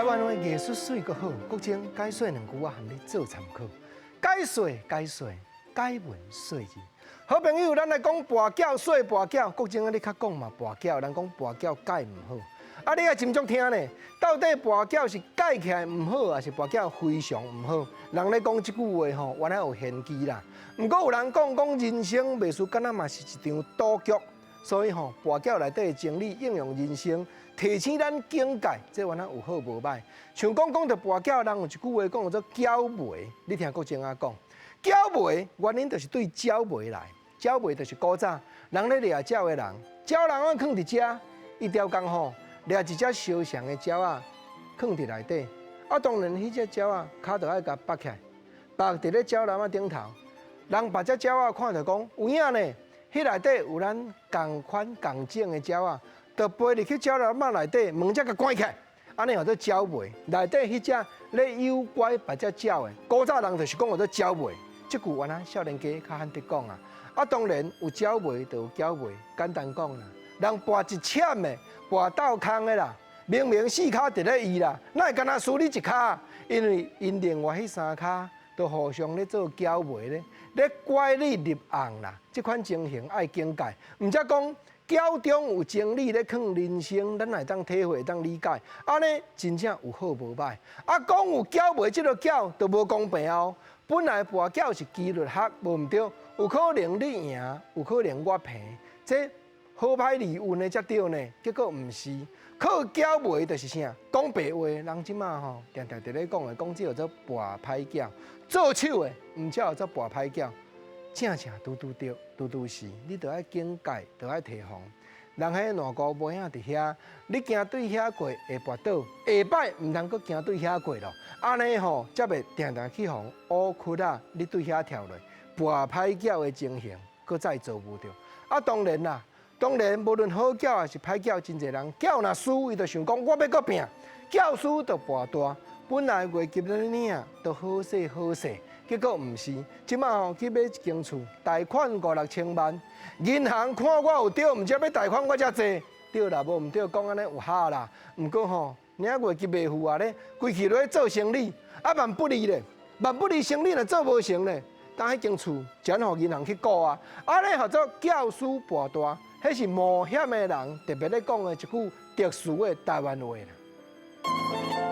灣話藝術媠閣好，國清解說兩句我含你做參考。解說解說解文說字。好朋友，咱來講跋筊說跋筊，國清啊，你較講嘛跋筊，人講跋筊解毋好。啊，你愛斟酌聽呢？到底跋筊是解起來毋好，還是跋筊非常毋好？人咧講這句話吼，原來有玄機啦。毋過有人講講人生袂輸，敢若嘛是一場賭局，所以吼跋筊內底的真理應用人生，提醒咱警戒，這原來有好無歹。像講講著跋筊，人有一句話講叫做筊袂，你聽國清仔講，筊袂原因就是對鳥袂來，鳥袂就是古早人咧掠鳥的人，鳥籠仔囥佇遮，伊刁工吼掠一隻相像的鳥仔，囥佇內底，啊，當然彼隻鳥仔跤就愛共縛起來，縛佇咧鳥籠仔頂頭。人別隻鳥仔看著講有影呢，彼內底有咱仝款仝種的鳥仔，就飛入去鳥籠仔內底，門才共關起來，按呢號做鳥袂。內底彼隻咧誘拐別隻鳥的，古早人就是講號做鳥袂。這句原來少年家較罕得講啊。啊，當然有鳥袂就有筊袂，簡單講啦，人跋一攕的，跋鬥空的啦，明明四跤佇咧伊啦，哪會干焦輸你一跤？因為𪜶另外彼三跤都互相咧做筊袂咧，咧拐你入甕啦。這款情形愛警戒，毋才講筊中有真理咧囥人生，咱會當體會，會當理解。按呢真正有好無歹。啊，講有筊袂這个筊就無公平哦。本來跋筊是機率學，無毋對，有可能你贏，有可能我平，這好歹離運的才對呢。結果毋是，靠筊袂就是啥？講白話，人這馬吼定定佇咧講的，講這叫做跋歹筊，做手的毋才叫做跋歹筊。正正拄拄著，拄拄是，你著愛警戒，著愛提防。人彼爛糊尾仔佇遐，你行對遐過會跋倒，下擺毋通閣行對遐過咯。按呢吼，才袂定定去予烏窟仔，你對遐跳落，跋歹筊的情形，閣再做無著。啊，當然啦，當然無論好筊抑是歹筊，真濟人筊若輸，伊就想講我欲閣拼，筊輸就跋大。本來月給咧領都好勢好勢，結果毋是，這馬吼去買一間厝，貸款五六千萬，銀行看我有對，毋才欲貸款我遮濟，對啦，無毋對，講按呢有效啦。毋過吼，領月給袂付啊咧，規氣落去做生理，啊萬不利咧，萬不利生理若做無成咧，當彼間厝轉予銀行去顧啊，按呢號做筊輸跋大，彼是冒險的人特別咧講的一句特殊的台灣話啦。